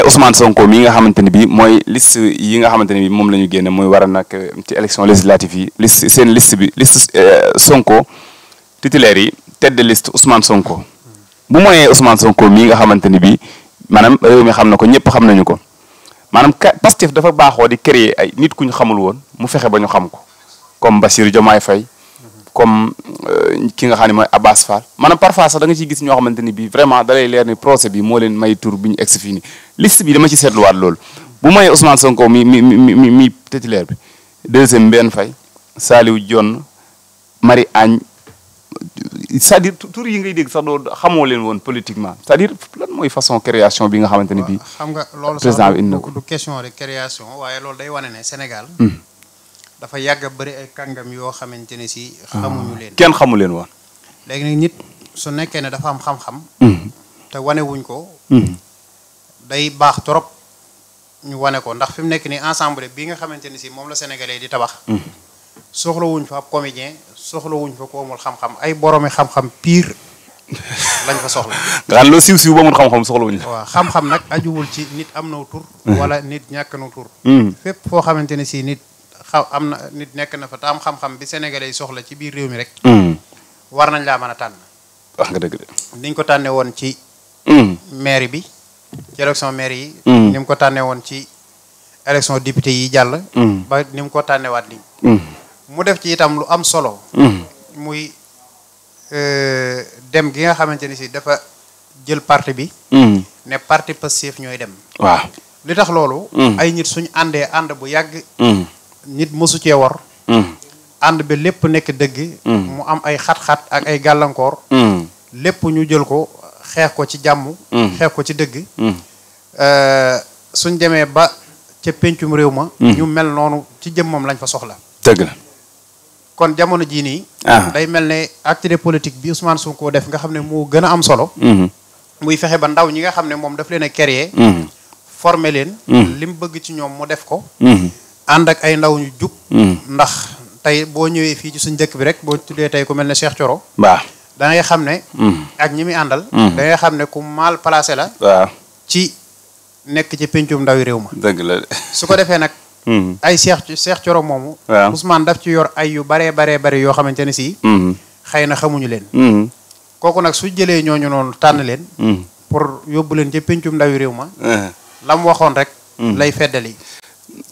Ousmane Sonko mi nga xamante ni bii mooy liste yi nga xamante ni bii moom la ñu génne muy war a nag ci élection législative yi liste seen liste bi liste Sonko titulaire yi tête de liste Ousmane Sonko bu mooyee Ousmane Sonko mii nga xamante ni bii maanaam réew mi xam na ko ñëpp xam nañu ko maanaam Pastef dafa baaxoo di créer ay nit ku ñu xamul woon mu fexe ba ñu xam ko comme Bassirou Diomaye Faye comme ki nga xam ne mooy Abass Fall maanaam parfois sax da nga ciy gis ñoo xamante ni bii vraiment da lay leer ni procès bi moo leen may tur bi ñu egsi fii nii liste bi dama ci seetluwaat loolu bu mooyee Ousmane Sonko mi titulaire bi deuxième Mbène Faye Saliou Dione Marie Agne c'est-à-dire tur yi ngay dégg sax doo xamoo leen woon politiquement c'est-à-dire lan mooy façon création bi nga xamante ni bii. xam nga loolu président bi indi na ko du question de création waaye loolu day wane ne Sénégal. dafa yàgg a bëri ay kàngam yoo xamante ne si. xamuñu leen kenn xamu leen woon. léegi nag nit su nekkee ne dafa am xam-xam. te wane wuñ ko. day baax trop ñu wane ko ndax fi mu nekk nii ensemble bi nga xamante ne si moom la sénégalais di tabax. soxlawuñ fa ab comédien soxlawuñ fa ko amul xam-xam ay boromi xam-xam pire lañ fa soxla. nga xam loo siiw ba amul xam-xam soxlawuñ la. waaw xam-xam nag ajuwul ci nit am na tur. wala nit ñàkk na tur. fépp foo xamante ne si nit. am na nit nekk na fa te am xam-xam bi sénégalais yi soxla ci biir réew mi rek. war nañ laa mën a tànn. wax nga dëgg de. niñ ko tànnee woon ci. mairie bi ci élection mairie yi. ni mu ko tànnee woon ci élection député yi jàll. ba ni mu ko tànneewaat nii. mu def ci itam lu am solo. muy dem gi nga xamante ni si dafa jël parti bi. ne parti Pastef ñooy dem. waaw li tax loolu. ay nit suñ àndee ànd bu yàgg. nit mosu cee war. ànd bi lépp nekk dëgg. mu am ay xat-xat ak ay gàllankoor. lépp ñu jël ko xeex ko ci jàmm. xeex ko ci dëgg. suñ demee ba ca pencum réew ma. ñu mel noonu ci jëmmam lañ fa soxla. dëgg la. kon jamono jii nii. day mel ne activité politique bi Ousmane Sonko def nga xam ne moo gën a am solo. muy fexe ba ndaw ñi nga xam ne moom daf leen a créer. former leen. li mu bëgg ci ñoom mu def ko. ànd ak ay ndaw ñu jub. ndax tey boo ñëwee fii ci suñ dëkk bi rek boo tuddee tey ku mel ne Cheikh Thioro. waaw da ngay xam ne. ak ñi muy àndal. da ngay xam ne ku mal placé la. waaw ci nekk ci pencum ndawi réew ma. dëgg la. su ko defee nag. ay Cheikh Thioro moomu. waaw Ousmane daf ci yor ay yu baree yoo xamante ne si. xëy na xamuñu leen. kooku nag su jëlee ñooñu noonu tànn leen. pour yóbbu leen ci pencum ndawi réew ma. la mu waxoon rek. lay feddali.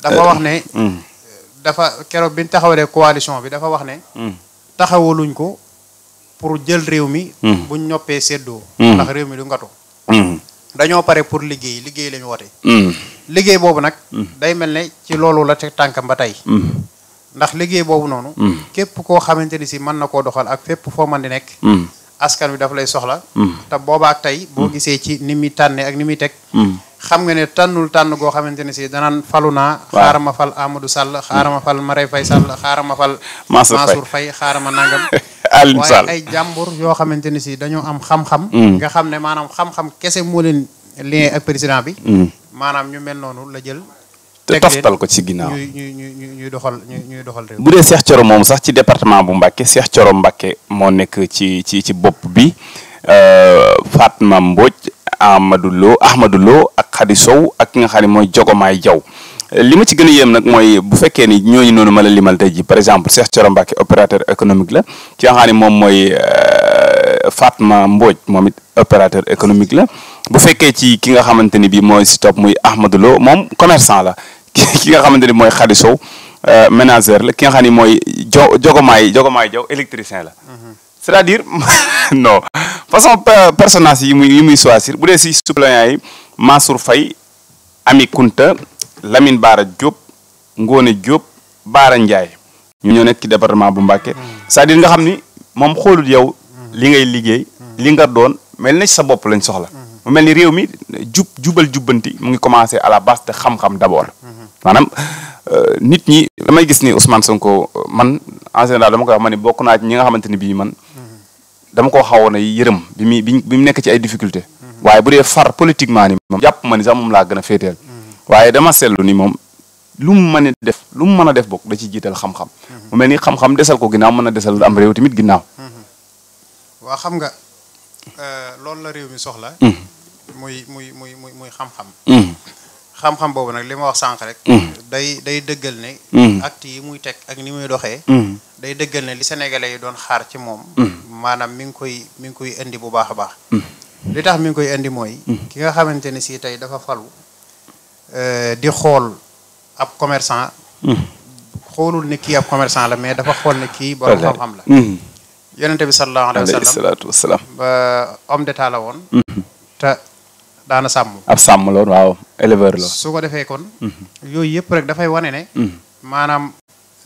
dafa wax ne. dafa keroog bi ñu taxawalee coalition bi dafa wax ne. taxawaluñ ko pour jël réew mi. buñ noppee séddoo. ndax réew mi du ngatu. dañoo pare pour liggéey lañu woote. liggéey boobu nag. day mel ne ci loolu la teg tànkam ba tey. ndax liggéey boobu noonu. képp koo xamante ni si mën na koo doxal ak fépp foo mën di nekk. askan wi dafa lay soxla. te booba ak tey boo gisee ci ni muy tànnee ak ni muy teg. xam nga ne tànn goo xamante ne si danaan falu naa. xaaral ma fal Amadou Sall xaaral ma fal Marème Faye Sall xaaral ma fal. Mansour Faye xaaral ma nangam. Alioune Sall waaye ay jàmbur yoo xamante ne si dañoo am xam-xam. nga xam ne maanaam xam-xam kese moo leen lien ak président bi. maanaam ñu mel noonu la jël. te toftal ko ci ginnaaw ñuy doxal réew. bu dee Cheikh Thioro moom sax ci département bu Mbacké Cheikh Thioro Mbacké moo nekk ci bopp bi Fatma Mbodj Ahmadou Lo ak Khady Sow ak ki nga xam ne mooy Jogomaay Jaw li ma ci gën a yéem nag mooy bu fekkee ni ñooñu noonu ma la limal tey ji par exemple Cheikh Thioro Mbacké opérateur économique la ki nga xam ne moom mooy Fatma Mbodj moom it opérateur économique la bu fekkee ci ki nga xamante ni bii mooy si topp muy Ahmadou Lo moom commerçant la ki nga xamante ni mooy Khady Sow ménagère la ki nga xam ne mooy Jogomaay Jaw électricien la. c'est-à-dire non façon personnage yi muy choisir bu dee si suppléants yi Mansour Faye Ami Kunta Lamine Bara Diop Ngone Diop Bara Ndiaye ñu ñoo nekk ci département bu Mbacké c'est-à-dire nga xam ni moom xoolut yow li ngay liggéey li nga doon mel na ci sa bopp lañ soxla mu mel ni réew mi jubbanti mu ngi commencé à la base de xam-xam d'abord maanaam nit ñi damay gis ni Ousmane Sonko man en général dama koy wax ma ni bokk naa ci ñi nga xamante ni bii man dama koo xawoon a yërëm bi mu nekk ci ay difficulté waaye bu dee far politiquement ni moom jàpp ma ni sax moom laa gën a féeteel waaye dama seetlu ni moom lu mu mën a def bokk da ciy jiital xam-xam mu mel ni xam-xam desal ko ginnaaw mën a desal am réew tamit ginnaaw waa xam nga loolu la réew mi soxla muy xam-xam. xam-xam boobu nag li ma wax sànq rek. day dëggal ne. acte yi muy teg ak ni muy doxee. day dëggal ne li sénégalais yi doon xaar ci moom. maanaam mi ngi koy indi bu baax a baax. li tax mi ngi koy indi mooy. ki nga xamante ne si tey dafa falu. di xool ab commerçant. xoolul ne kii ab commerçant la mais dafa xool ne kii borom xam-xam la. yonente bi sallallahu alayhi wa sallam ba homme d'état la woon. te daana sàmm. ab sàmm la woon waaw éleveur la. su ko defee kon. yooyu yëpp rek dafay wane ne. maanaam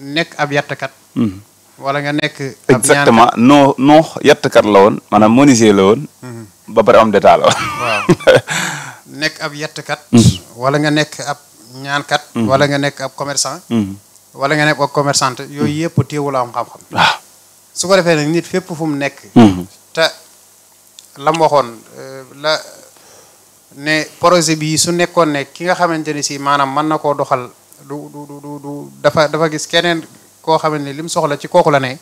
nekk ab yattkat. wala nga nekk. ab exactement non yattkat la woon maanaam menuisier la woon. ba pare homme d'état la woon. waaw nekk ab yattkat. wala nga nekk ab ñaankat. wala nga nekk ab commerçant. wala nga nekk ab commerçante yooyu yëpp teewul am xam-xam. waaw su ko defee nag nit fépp fu mu nekk. te la mu waxoon la ne projet bi su nekkoon ne ki nga xamante ne si maanaam mën na koo doxal du dafa gis keneen koo xamante ne li mu soxla ci kooku la ne.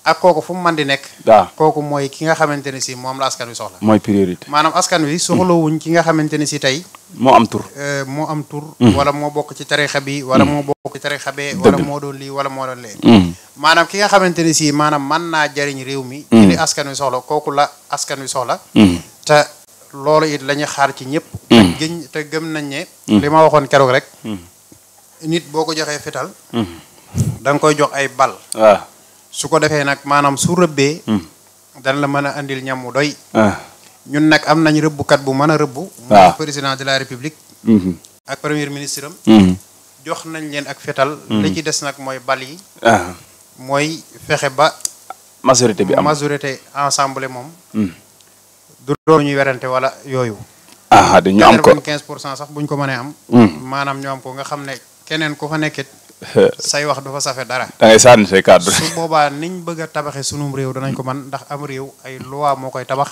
ak kooku fu mu mën di nekk. waaw kooku mooy ki nga xamante ne si moom la askan wi soxla. mooy priorité. maanaam askan wi soxlawuñ ki nga xamante ne si tey. moo am tur. moo am tur. wala moo bokk ci tarixa bi. wala moo bokk ci tarixa bee. wala moo doon lii wala moo doon lee. maanaam ki nga xamante ne si maanaam mën naa jariñ réew mi. ci li askan wi soxla kooku la askan wi soxla. te loolu it la ñuy xaar ci ñëpp. te gëm nañ ne. li ma waxoon keroog rek. nit boo ko joxee fetal. da nga koy jox ay bal. waaw su ko defee nag maanaam su rëbbee. dana la mën a andil ñam mu doy. ñun nag am nañ rëbbukat bu mën a rëbbu. waaw muy président de la république. ak premier ministre am. jox nañ leen ak fetal. li ci des nag mooy bal yi. mooy fexe ba. majorité bi am majorité ensemble moom. du doon ñuy werante wala yooyu. dañu am ko 95% sax buñ ko mënee am. maanaam ñu am ko nga xam ne keneen ku fa nekkit. say wax du fa safe dara. da ngay sànni say kàddu. su boobaa niñ bëgg a tabaxee sunum réew danañ ko man ndax am réew ay loi moo koy tabax.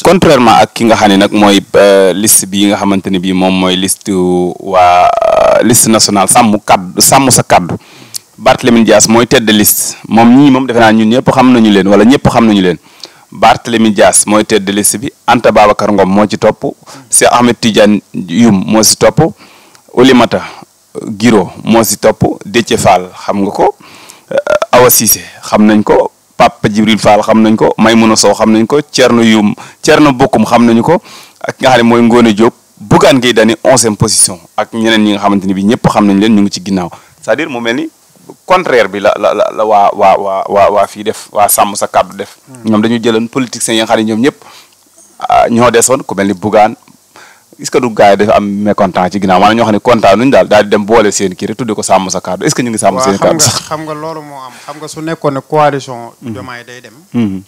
contrairement ak ki nga xam ne nag mooy liste bii nga xamante ne bii moom mooy liste waa liste nationale sàmm sa kaddu Barthélémy Dias mooy tête de liste moom ñii moom defe naa ñun ñëpp xam nañu leen wala ñëpp xam nañu leen Barthélémy Dias mooy tête de liste bi Anta Babacar Ngom moo ci topp Cheikh Ahmed Tidiane Youm moo si topp Oulimata Guiro moo si topp Déthié Fall xam nga ko Awa Cissé xam nañ ko Papa Djibril Fall xam nañ ko Maymouna Sow xam nañ ko Thierno Bocoum xam nañu ko ak nga xam ne mooy Ngone Diop Bougane Gueye Dany 11e position ak ñeneen ñi nga xamante ni bi ñëpp xam nañ leen ñu ngi ci ginnaaw c'est-à-dire mu mel ni contraire bi la waa fii def waa sàmm sa kàddu def ñoom dañu jëloon politiciens yi nga xam ne ñoom ñëpp ñoo desoon ku mel ni Bougane est-ce que du gars yi dafa am mécontent ci ginnaaw maanaam ñoo xam ne kontaan nuñu daal di dem boole seen kii rek tudde ko sàmm sa kàddu est-ce que ñu ngi sàmm seen kàddu xam nga loolu moo am xam nga su nekkoon ne coalition Diomaye day dem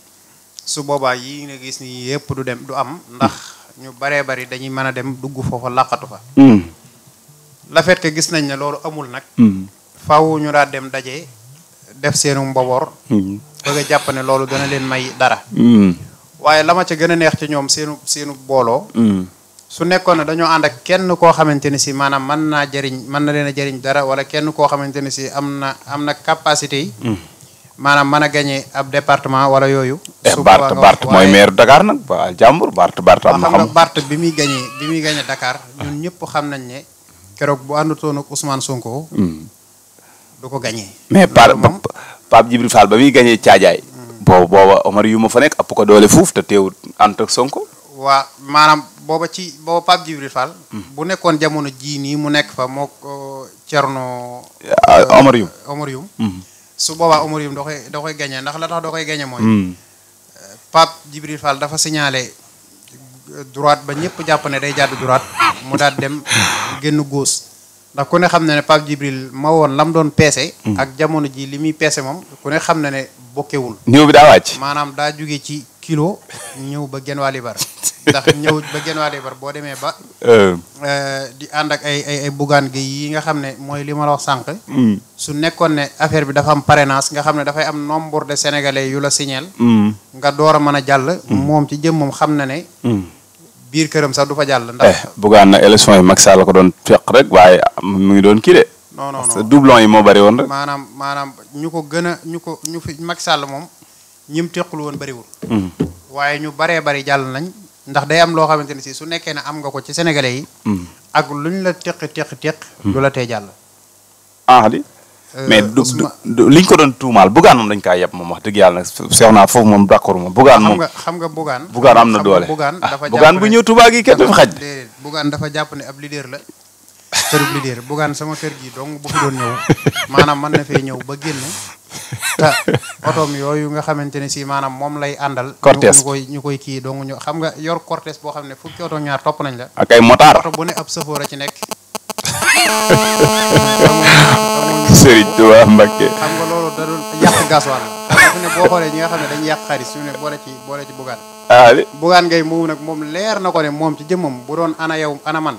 su boobaa yi nga gis ni yëpp du am ndax ñu baree bari dañuy mën a dem dugg foofa laqatu fa la fait que gis nañ ne loolu amul nag faaw ñu daal dem daje def seenu mboboor bëgg a jàpp ne loolu dana leen may dara waaye la ma ca gën a neex ci ñoom seenu booloo su nekkoon ne dañoo ànd ak kenn koo xamante ne si maanaam mën na leen a jëriñ dara wala kenn koo xamante ne si am na capacité yi maanaam mën a gagné ab département wala yooyu Bart mooy maire Dakar nag ba jàmbur Bart am na xam Bart bi muy gagné Dakar ñun ñëpp xam nañ ne keroog bu àndutoon ak Ousmane Sonko du ko gagné mais Pape Djibril Fall ba muy gagné Thiadiaye booba Omar yu ma fa nekk ëpp ko doole fuuf te teewul ànd ak Sonko waa maanaam booba Pape Djibril Fall bu nekkoon jamono jii nii mu nekk fa moo ko Thierno Omar Youm su boobaa Omar Youm da koy gagné ndax la tax da koy gagné mooy Pape Djibril Fall dafa signalé droite ba ñëpp jàpp ne day jàdd droite mu daal dem génn gauche ndax ku ne xam ne Pape Djibril ma woon lam doon peese ak jamono ji li muy peese moom ku ne xam ne bokkewul niveau bi daa wàcc maanaam daa jóge ci kilo ñëw ba genn waa libar ndax ñëw ba genn waa libar boo demee ba di ànd ak ay Bougane Gueye yi nga xam ne mooy li ma la wax sànq su nekkoon ne affaire bi dafa am parrainage nga xam ne dafay am nombre de sénégalais yu la signal nga door a mën a jàll moom ci jëm moom xam na ne biir këram sax du fa jàll ndax Bougane nag élection yi Macky Sall ko doon fekk rek waaye mu ngi doon kii de non doublon yi moo bari woon rek maanaam ñu fi Macky Sall moom ñim tequl woon bariwul waaye ñu baree bari jàll nañ ndax day am loo xamante ne si su nekkee ne am nga ko ci sénégalais yi. ak luñ la teq. du la tee jàll. di mais liñ ko doon tuumaal Bougane moom dañ kaa yeb moom wax dëgg yàlla nag seex naa foofu moom d'accord moom Bougane moom. xam nga Bougane. Bougane am na doole Bougane bu ñëw Touba gi kenn du fi xaj. déedéet Bougane dafa jàpp ne ab leader la. kërub leader Bougane sama kër gi donc bu fi doon ñëw maanaam mën na fee ñëw ba génn te otoom yooyu nga xamante ne si maanaam moom lay àndal. cortège ñu koy kii donc ñu xam nga yor cortège boo xam ne fukki oto ñaar topp nañ la. ak ay motard oto bu ne ab sëfoor a ci nekk. Serigne Touba Mbacké. xam nga loolu da doon yàq gasoil la. xam ne boo xoolee ñi nga xam ne dañuy yàq xaalis su ne boole ci Bougane. Bougane ngay moom nag moom leer na ko ne moom ci jëmmam bu doon ana yow ana man.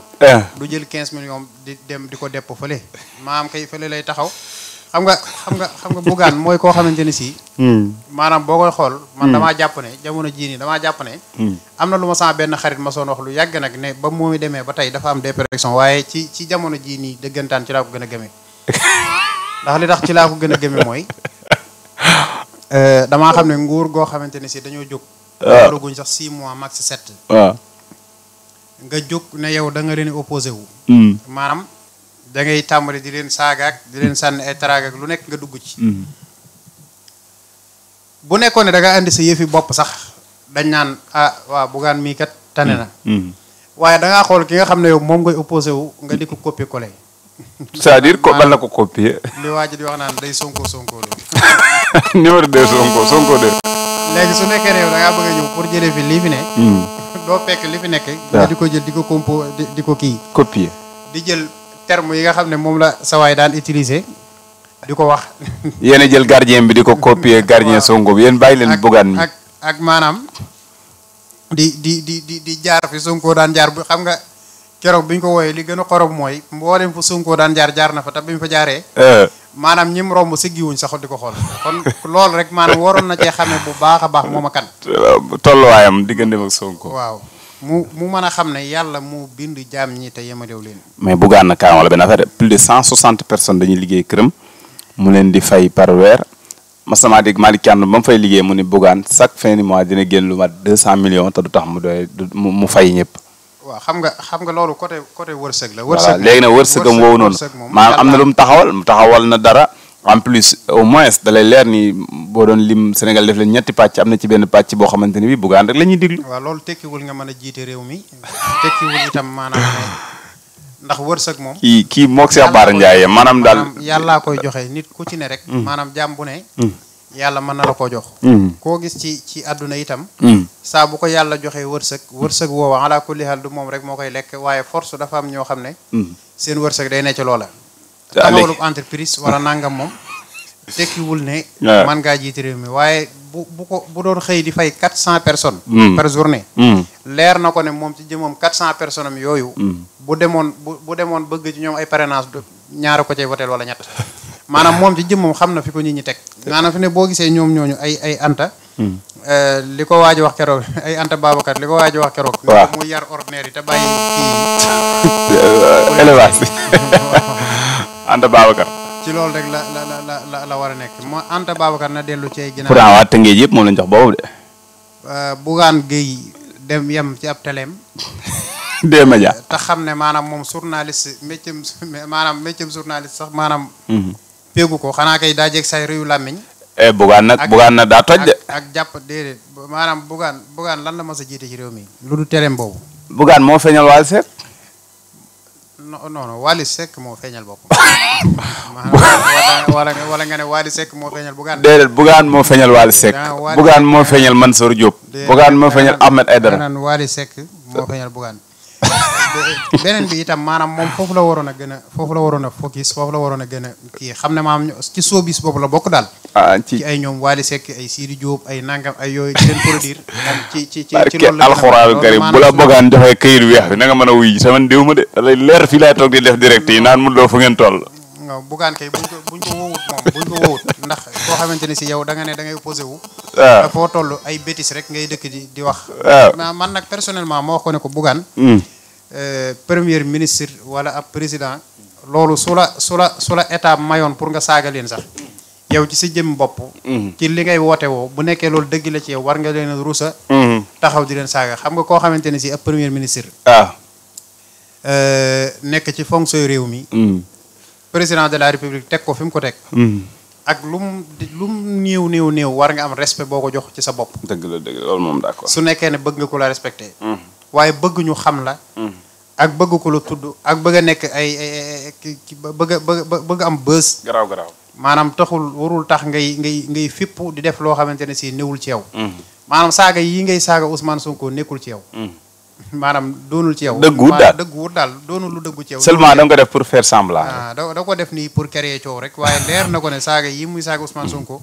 du jël 15 millions di dem di ko depp fële. maam kay fële lay taxaw. xam nga Bougane mooy koo xamante ne si. maanaam boo koy xool. man damaa jàpp ne jamono jii nii damaa jàpp ne. am na lu ma sama benn xarit ma soon wax lu yàgg nag ne ba mooy demee ba tey dafa am dépression waaye ci jamono jii nii dëggantaan ci laa ko gën a gëmee. ndax li tax ci laa ko gën a gëmee mooy. damaa xam ne nguur goo xamante ne si dañoo jóg. waruguñ sax 6 mois max 7. waaw. nga jóg ne yow da nga leen opposé wu. maanaam da ngay tàmbali di leen saagaak di leen sànni ay taraagaak lu nekk nga dugg ci. bu nekkoon ne da nga andi sa yëfi bopp sax dañ naan waaw Bougane mii kat tane na. waaye da ngaa xool ki nga xam ne yow moom ngay opposé wu nga di ko copier coller. c'est-à-dire ko bal na ko copier. li waa ji di wax naan day sonko la. numéro 2 sonko 2. léegi su nekkee ne yow da ngaa bëgg a ñëw pour jëlee fi lii fi ne. doo fekk li fi nekk. nga di ko jël di ko di ko kii. copier. di jël terme yi nga xam ne moom la sawaay daan utiliser di ko wax. yéen a jël gardien bi di ko copier gardien sonko bi yéen bàyyi leen Bougane mi. ak maanaam di jaar fi sonko daan jaar bu xam nga keroog bi ñu ko wooyee li gën a xorom mooy mboolem fu sonko daan jaar na fa te bi mu fa jaaree. maanaam ñim romb siggiwuñ sax di ko xool kon loolu rek maanaam waroon na cee xamee bu baax a baax moom a kan. tolluwaayam digganteem ak Sonko. waaw mu mën a xam ne yàlla mu bind jaam ñi te yemalew leen. mais Bougane na kaay wala benn affaire plus de 160 personnes dañuy liggéey këram mu leen di fay par weer masama dégg Malick Thiandoum ba mu fay liggéey mu ni Bougane chaque fin du mois dina génn lu mat 200 millions te du tax mu doy mu fay ñëpp. waaw xam nga loolu côté wërsëg la. voilà léegi nag wërsëgam woowu noonu maanaam am na lu mu taxawal na dara en plus au moins da lay leer ni boo doon lim Sénégal def leen ñetti pàcc am na ci benn pàcc boo xamante ni bi Bougane rek la ñuy diglu. waaw loolu tekkiwul nga mën a jiite réew mi tekkiwul itam maanaam ndax wërsëg moom. kii moog Cheikh Bara Ndiaye maanaam daal. yàllaa koy joxe nit ku ci ne rek. maanaam jàmm bu ne. yàlla mën na la koo jox. koo gis ci àdduna itam. saa bu ko yàlla joxee wërsëg woowa ala kulli haal du moom rek moo koy lekk waaye force dafa am ñoo xam ne. seen wërsëg day ne ci loola. taxawalub entreprise wala nangam moom. tekkiwul ne. man ngaa jiite réew mi waaye bu doon xëy di fay 400 personnes. par journée. leer na ko ne moom ci jëmoom 400 personnes am yooyu. bu demoon bëgg ci ñoom ay parrainage ñaara ko cay votel wala ñett. maanaam moom ci jëmmam xam na fi ko nit ñi teg maanaam fi ne boo gisee ñoom ñooñu ay anta li ko waaj wax keroog ay anta Babacar li ko waaj wax keroog waaw muy yar ordinaire yi te bàyyi kii élevage anta Babacar ci loolu rek la war a nekk moo anta Babacar na dellu ci ay ginnaaw pourtant waa Tëngéej yëpp moom lañ jox boobu de Bougane Gueye dem yem ci ab teleem des médias te xam ne maanaam moom journaliste métier journaliste sax maanaam péegu ko xanaa kay daa jeg say réew làmmiñ Bougane nag daa toj de ak jàpp déedéet maanaam Bougane lan la mas a jiite ci réew mi lu du teleem boobu Bougane moo feeñal Wally Seck non Wally Seck moo feeñal boppam maanaam wala nga ne Wally Seck moo feeñal Bougane déedéet Bougane moo feeñal Wally Seck Bougane moo feeñal Mansour Diop Bougane moo feeñal Ahmed Aïdara naan Wally Seck moo feeñal Bougane beneen bi itam maanaam moom foofu la waroon a focus foofu la waroon a gën a kii xam ne maanaam ci showbiz boobu la bokk daal ci ay ñoom Wally Seck ay Sidi Diop ay nangam ay yooyu di leen produire ci loolu la alxuraan karim bu la Bougane joxee këyit weex bi na nga mën a wuy sama déw ma de da lay leer fii laay toog di def direct yi naan mu doo fu ngeen toll waaw Bougane kay buñ ko wowut ndax koo xamante ne si yow da nga ne da ngay opposé wu da foo toll ay bêtises rek ngay dëkk di wax man nag personnellement ma wax ko ne ko Bougane premier ministre wala ab président loolu su la état mayoon pour nga saaga leen sax yow ci sa jëm bopp ci li ngay woote woo bu nekkee loolu dëgg la ci yow war nga leen rusa taxaw di leen saaga xam nga koo xamante ne si ab premier ministre nekk ci fonction réew mi président de la république teg ko fi mu ko teg ak lum néew war nga am respect boo ko jox ci sa bopp dëgg la loolu moom d'accord su nekkee ne bëgg nga ko la respecté waaye bëgg ñu xam la ak bëgg ko la tudd ak bëgg a nekk bëgg am bës garaaw maanaam warul tax ngay fipp di def loo xamante ne si newul ci yow maanaam saaga yi ngay saaga Ousmane Sonko nekkul ci yow maanaam doonul ci yow dëgguwut daal doonul lu dëggu ci yow seulement da nga ko def pour faire semblant da ko def nii pour créer coow rek waaye leer na ko ne saaga yi muy saaga Ousmane Sonko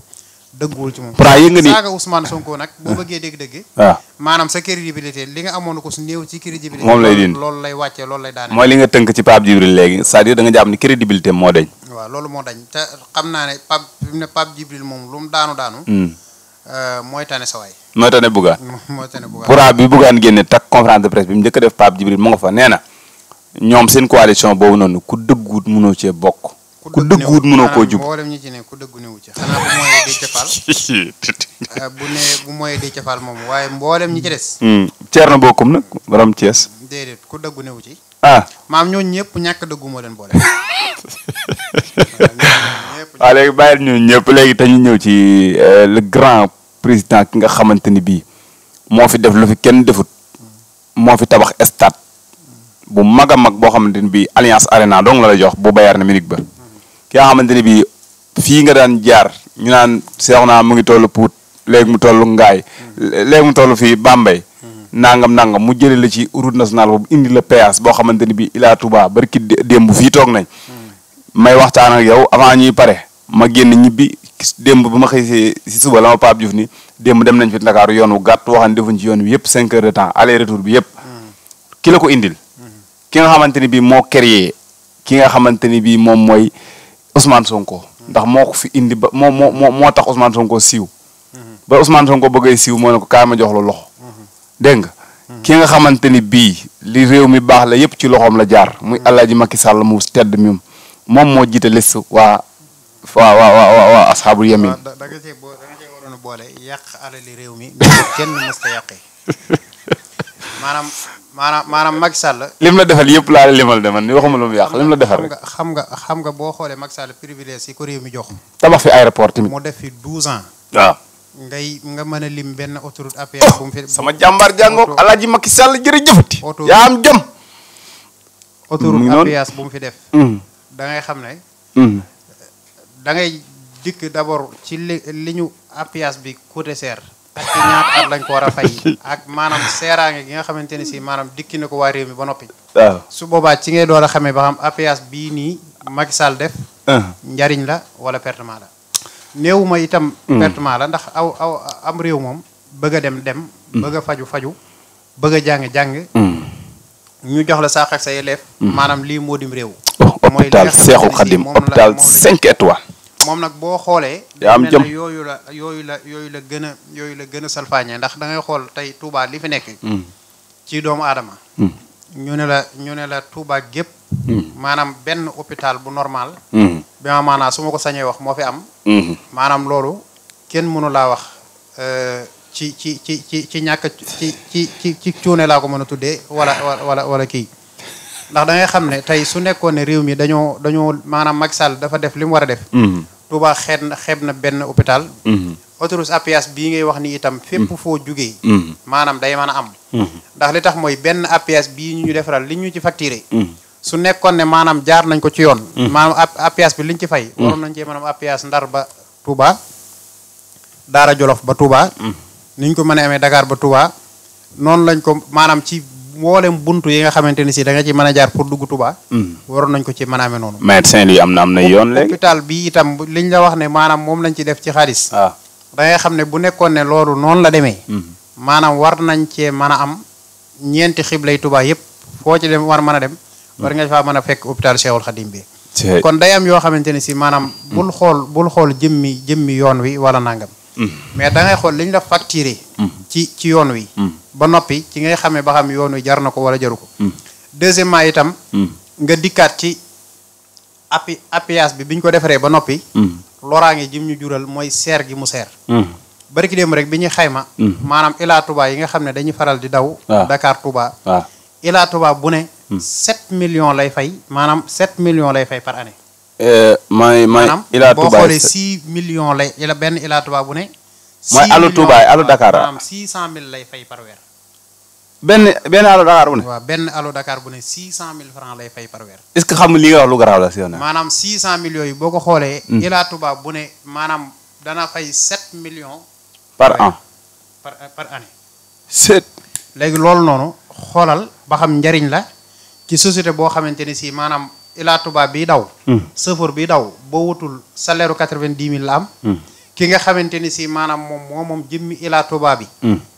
dëgguwul ci moom saaga Ousmane Sonko nag boo bëggee dégg-dëgg maanaam sa crédibilité li nga amoon ko su néew ci crédibilité moom lay dindi loolu lay wàccee loolu lay daane mooy li nga tënk ci Pape Djibril léegi c'est-à-dire da nga jàpp ni crédibilité moo dañ waaw loolu moo dañ te xam naa ne Pape Djibril moom lu mu daanu mooy tane sawaay mooy tane Bougane pourra bi Bougane génne tak conférence de presse bi mu njëkk a def Pape Djibril mu nga fa nee na ñoom seen coalition boobu noonu ku dëgguwut mënoo cee bokk ku dëgguwut mënoo koo jub mboolem ñi ci ne ku dëggu newu ci xanaa bu mooyee Déthié Fall bu mooyee Déthié Fall moom waaye mboolem ñi ci des Thierno Bocoum nag borom Thiès déedéet ku dëggu newu ci maam ñooñu ñëpp ñàkk dëggu moo leen boole waaw léegi bàyyil ñu ñëpp léegi te ñu ñëw ci le grand président ki nga xamante ni bii moo fi def lu fi kenn defut moo fi tabax stade bu mag a mag boo xamante ni bii Alliance Arena dong la jox bu Bayern Munich ba ki nga xamante ni bii fii nga daan jaar ñu naan Cheikhouna mu ngi tollu Pout léegi mu tollu Ngaay léegi mu tollu fii Bambey nangam mu jëlee la ci route nationale boobu indi la péage boo xamante ni bii Ila Touba barki démb fii toog nañ may waxtaan ak yow avant ñuy pare ma génn ñibbi démb ba ma xëy si suba la ma Pape Diouf ni démb dem nañ fi Ndakaaru yoon wu gàtt waxan defuñ ci yoon wi yëpp 5 heures de temps aller retour bi yëpp ki la ko indil ki nga xamante ni bii moo créé ki nga xamante ni bii moom mooy Ousmane Sonko ndax moo ko fi indi ba moo tax Ousmane Sonko siiw ba Ousmane Sonko bëggee siiw moo ne ko kaay ma jox la loxo dégg nga ki nga xamante ni bii li réew mi baax la yëpp ci loxoom la jaar muy Alaaji Macky Sall mu tedd mi moom moo jiite liste waa asxaabul yamin da nga cee waroon a boole yàq alali réew mi kenn mësta yàqee maanaam Macky Sall lim la defal yëpp laa la limal de man ni waxuma lu mu yàq lim la defal rek xam nga boo xoolee Macky Sall privilège yi ko réew mi jox tabax fi aéroport tamit mu def fi 12 ans waaw nga mën a lim benn autoroute à péage bu mu fi sama jàmbaar jàngoog Alaaji Macky Sall jërëjëfati yaa am jom autoroute à péage bu mu fi def da ngay xam ne da ngay dikk d'abord ci li ñu appuyage bi coûté cher ak ci ñaata at lañ ko war a fay ak maanaam seeraange gi nga xamante ne si maanaam dikki na ko waa réew mi ba noppi waaw su boobaa ci ngay door a xamee ba xam appuyage bii nii Macky Sall def njariñ la wala pertement la néew ma itam pertement la ndax am réew moom bëgg a dem bëgg a faju bëgg a jàng ñu jox la saax ak sa élève maanaam lii moo dim réew hôpital Seexul Xadim hôpital 5 étoiles moom nag boo xoolee yaa am jëm yooyu la gën a salfaañee ndax da ngay xool tey Touba li fi nekk ci doomu aadama ñu ne la Touba gépp maanaam benn hôpital bu normal bi ma maanaam su ma ko sañee wax moo fi am maanaam loolu kenn mënu laa wax ci ñàkk ci cuune laa ko mën a tuddee wala kii ndax da ngay xam ne tey su nekkoon ne réew mi dañoo maanaam Macky Sall dafa def li mu war a def Touba xeeb na benn hôpital autoroute à péage bii ngay wax ni itam fépp foo jugee maanaam day mën a am ndax li tax mooy benn à péage bii ñu defaral li ñu ci facturé su nekkoon ne maanaam jaar nañ ko ci yoon maanaam à péage bi liñ ci fay waroon nañ cee maanaam à péage Ndar ba Touba Daara Jolof ba Touba niñ ko mën a amee Dakar ba Touba noonu lañ ko maanaam ci mboolem buntu yi nga xamante ni si da nga ci mën a jaar pour dugg Touba waroon nañ ko ci mën a amee noonu mais Saint-Louis am na yoon léegi hôpital bi itam liñ la wax ne maanaam moom lañ ci def ci xaalis da ngay xam ne bu nekkoon ne loolu noonu la demee maanaam war nañ cee mën a am ñeenti xiblay Touba yëpp foo ci dem war mën a dem war nga faa mën a fekk hôpital Cheikhoul Khadim bi kon day am yoo xamante ne si maanaam bul xool jëmmi yoon wi wala nangam mais da ngay xool liñ la facturé ci yoon wi ba noppi ci ngay xamee ba xam yoon wi jar na ko wala jaru ko deuxièmement itam nga dikkaat ci appuyage bi biñ ko defaree ba noppi loraange jim ñu jural mooy seer gi mu seer. bari ki dem rek bi ñuy xayma. maanaam Ila Touba yi nga xam ne dañuy faral di daw. Dakar Touba. Ila Touba bu ne. 7 millions lay fay maanaam 7 millions lay fay par année. Ila Touba boo xoolee 6 millions lay benn Ila Touba bu ne. mooy alu Touba alu Dakar maanaam 600 000 lay fay par weer. benn alu Dakar bu ne. waaw benn alu Dakar bu ne 600 000 francs lay fay par weer. est-ce que xam nga li nga wax lu garaaw la si yow. maanaam 600 millions yi boo ko xoolee. Ila Touba bu ne maanaam dana fay 7 millions. par an par année. 7. léegi loolu noonu xoolal ba xam njariñ la ci société boo xamante ni si maanaam Ila Touba bii daw. chauffeur bii daw boo wutul salaire 90 000 la am. ki nga xamante ni si maanaam moom jëmmi Ila Touba bi.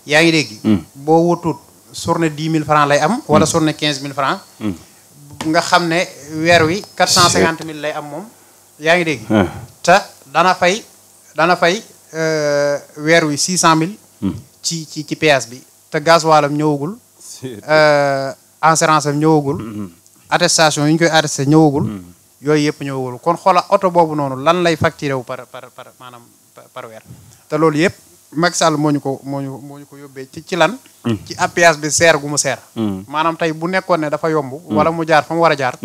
yaa ngi dégg. boo wutul journée 10 000 francs lay am. wala journée 15 000 francs. nga xam ne weer wi 450 000 lay am moom. yaa ngi dégg. te dana fay weer wi 600 000. ci péage bi. te gasoil am ñëwagul. assurance am ñëwagul. attestation yi ñu koy attesté ñëwagul. yooyu yëpp ñëwagul kon xoola oto boobu noonu lan lay facturé wu par maanaam par weer. te loolu yëpp Macky Sall moo ñu ko yóbbee ci lan. ci péage bi seer gu mu seer. maanaam tey bu nekkoon ne dafa yomb. wala mu jaar fa mu war a jaar.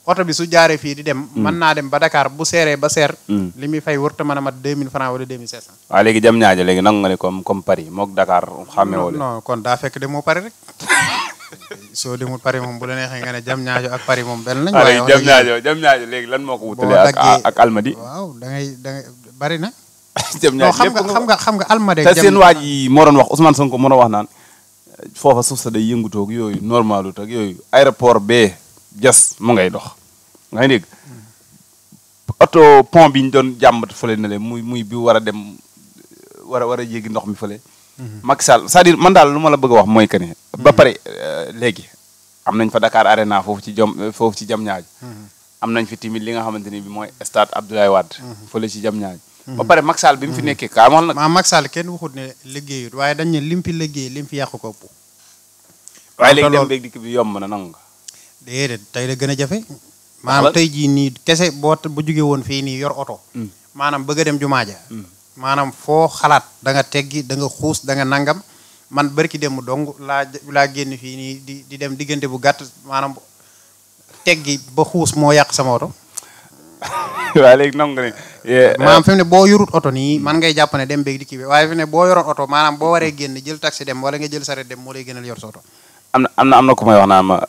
oto bi su jaaree fii di dem. mën naa dem ba Dakar bu seeree ba seer. li muy fay wërta mën a mat 2000 francs wala 2500. waaw léegi jam ñaajo léegi nangu nga ne comme Paris mook Dakar xàmme woo leen. non kon daa fekk demoo Paris rek. soo demul Paris moom bu la neexee nga ne jam ñaajo ak Paris moom benn lañ. waaye jam ñaajo léegi lan moo ko wutalee ak Almadi. waaw da ngay bari na. jam ñaajo lépp xam nga Almadi. te seen waaj yi moo doon wax Ousmane Sonko moo doon wax naan foofa suuf sa day yëngutoog yooyu normalut ak yooyu aéroport bee jas mu ngay dox nga dégg oto pont bi ñu doon jàmbat fële na le muy bi war a dem war a jéggi ndox mi fële. Macky Sall c'est-à-dire man daal lu ma la bëgg a wax mooy que ne. ba pare léegi am nañ fa Dakar Arena foofu ci jam ñaaj. am nañ fi tamit li nga xamante ni bi mooy stade Abdoulaye Wade. fële ci jam ñaaj. ba pare Macky Sall bi mu fi nekkee kaa wax na. Macky Sall kenn waxut ne liggéeyut waaye dañ ne lim fi liggéey lim fi yàqu ko ëpp. waaye léegi dem beeg dikk bi yomb na nangu nga. déedéet tey la gën a jafe. maanaam tey jii nii kese bu jóge woon fii nii yor oto. maanaam bëgg a dem jumaa ja. maanaam foo xalaat da nga teggi da nga xuus da nga nangam man barki dem dong laa génn fii nii di dem diggante bu gàtt maanaam teggi ba xuus moo yàq sama oto. waaye léegi nangu nga ne. maanaam fi mu ne boo yorut oto nii man ngay jàpp ne dem beeg dikki bi waaye fi mu ne boo yoroon oto maanaam boo waree génn jël taxi dem wala nga jël saret dem moo lay gënal yor sa oto. am na ku may wax naa ma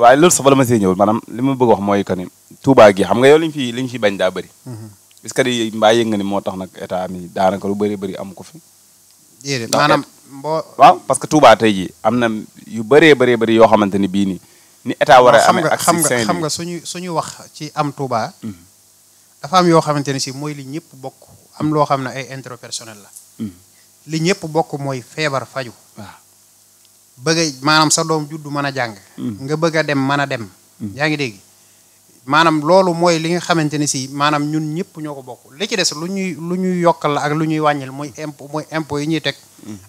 waaye loolu sax bala ma see ñëwul maanaam li ma bëgg wax mooy que ni Touba gi xam nga yow liñ fi bañ daa bëri. est-ce que di mbaa yëg nga ni moo tax nag état mi daanaka lu bëri am ko fi. déedéet maanaam waaw parce que Touba tey jii am na yu bëri yoo xamante ni bii ni état war a amee. ak xam nga suñu wax ci am Touba. dafa am yoo xamante ne si mooy li ñëpp bokk am loo xam ne ay intérêt personnel la. li ñëpp bokk mooy feebar faju waaw bëgg maanaam sa doom juddu mën a jàng. nga bëgg a dem mën a dem. yaa ngi dégg maanaam loolu mooy li nga xamante ne si maanaam ñun ñëpp ñoo ko bokk li ci des lu ñuy yokkal la ak lu ñuy wàññil mooy impôt yi ñuy teg.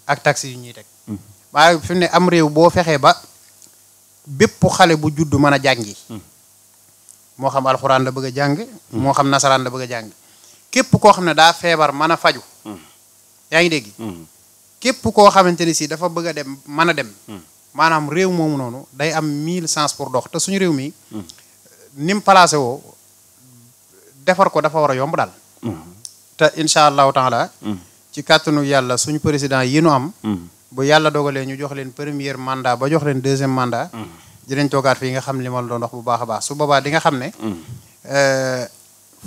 ak taxes yi ñuy teg. waaye fi mu ne am réew boo fexee ba bépp xale bu juddu mën a jàngi. moo xam alxuraan la bëgg a jàng. moo xam nasaraan la bëgg a jàng. képp koo xam ne daa feebar mën a faju. yaa ngi dégg. képp koo xamante ni si dafa bëgg a dem mën a dem. maanaam réew moomu noonu day am 1000 chance pour dox te suñu réew mi. ni mu placé woo defar ko dafa war a yomb daal. te incha allahu taala. ci kàttanu yàlla suñu président yi nu am. bu yàlla dogalee ñu jox leen premier mandat ba jox leen deuxième mandat. dinañ toogaat fii nga xam li ma la doon wax bu baax a baax su boobaa di nga xam ne.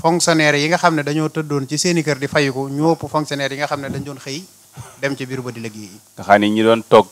fonctionnaire yi nga xam ne dañoo tëddoon ci seeni kër di fayiku ñoo ëpp fonctionnaire yi nga xam ne dañ doon xëy dem ci bureau ba di liggéey. nga xam ne ñi doon toog